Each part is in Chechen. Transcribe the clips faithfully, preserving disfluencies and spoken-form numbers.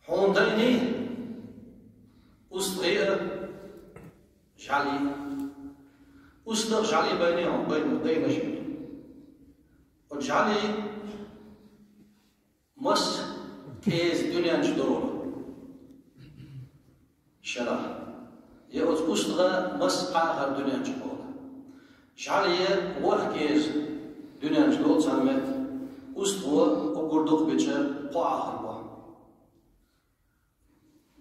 Хьуна дайнай устагӀий а, жӀалий а. УстагӀ, жӀали байнай хьуна, байна, дайнаш. Оцу жӀали масса кӀеззиг дуьнен чу долу шарахь. Я оцу устагӀа масса Ӏахар дуьнен чу болу. ЖӀали ворхӀ кӀеззиг дуьнен чу долу цхьана метта, устагӀо уггар дукха бича кхо Ӏахар бу.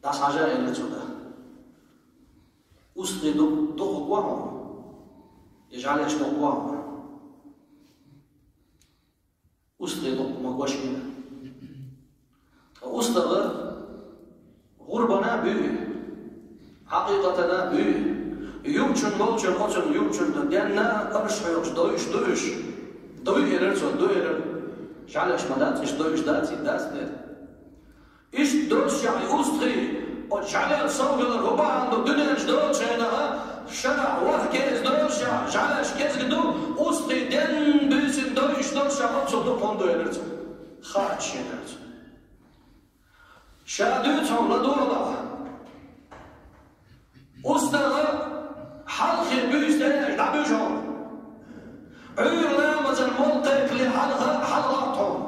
ДӀасахьажа, элира цо, да. УстагӀий ду-, дукха го хьуна, я жӀалеш дукха го хьуна? УстагӀий дукха ма го шена. Ткъа устагӀа гӀурбана буьйцу, хьакъикъатана буьйцу, юучун болчун, оцун юучун ду, денна а арш хьоькхуш дойуш ду уьш. Дуй, элира цо, дуй, элира. ЖӀалеш ма дац, иштта дойуш дац, и дац дера. Иштта долуш яхьа и устагӀий, оцу жӀалел сов хилар хӀун бахьана ду, дуьнен чу долчу хенахь, шарахь ворхӀ кӀеззиг долуш яхьа, жӀалеш кӀезиг ду, устагӀий денна буьйсина дойуш долуш яхьа, оццул дукха хӀунда ду, элира цо. Хаьттича, элира цо. Ша дуьйцу хьуна, ладогӀалахь. УстагӀа хьалхе буьйса тӀе а дӀабуьжу хьуна. Ӏуьйра ламазан молла кхайкхале хьалха, хьалхахьа хьуна.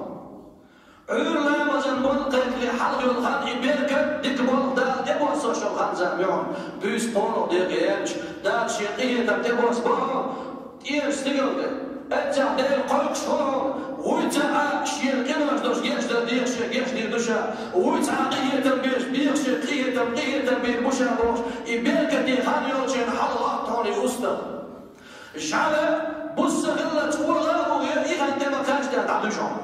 Ӏуьйра ламазан молла кхайкхале хьалха йолу хан и беркат, дика болх Дала тӀебоссош йолу хан-зама ю хьуна. Буьйса кхоалгӀа декъе яьлча, Дала Шен къинхетам тӀебоссабо хьуна. ТӀера стигала тӀе. Эццахь Дела кхойкхуш хуьлу хьуна, вуй цхьа а шена къинош долуш гечдар деха шен гечдийр ду ша, вуй цхьа а къинхетам беш беха шен къинхетам, къинхетам бийр бу ша бохуш, и беркате хан йолчеран хьалха ваккха хьуна и устагӀа. ЖӀала бусса хиллалц вогӀа а вогӀий, и хан тӀе ма кхаьчча дӀадуьжу хьуна.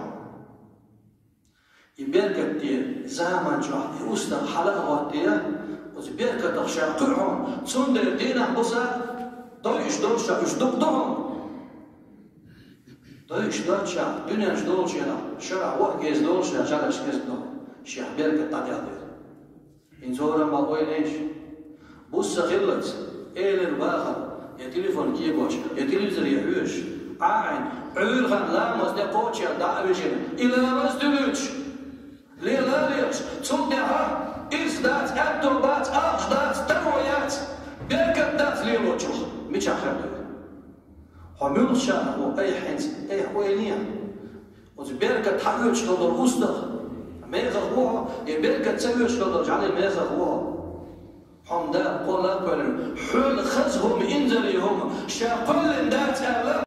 И беркате заман чохь и устагӀа хьала а гӀоттий, оцу беркатах ша кхуьу хьуна, цундела дийнахь-буса дойуш долуш ша уьш дукха ду хьуна. Дойуш доццушехь, дуьнен чу долчу хенахь, шарахь ворхӀ кӀезиг долуш ша жӀалеш кӀезиг ду хьуна, шех беркат дӀадаьлла дела. ХӀинца хӀораммо ойла йича, бусса хиллалц, элира бахар, я телефон кегош, я телевизоре хьоьжуш, Ӏа а Ӏийна, Ӏуьйра хан ламаз тӀе кхочушъелла дӀа а вижина, и ламаз туьлуьйтуш, лела а лелаш, цул тӀаьхьа ирс дац, аьтто бац, ахча дац, таро яц, беркат дац лелочух, мичахь хир ду? Хьо муьлхачарах ву, айхьа хӀинца, айхьа ойла е. Оцу беркат хьаоьцуш хила долу устагӀа мехах ву хьо, я беркат ца оьцуш хила долу жӀали мехах ву хьо? Хьо-м Дала кхолла а кхоьллина, хьоьлу хаза хӀума, инзаре хӀума ша кхоьллина дац аьлла,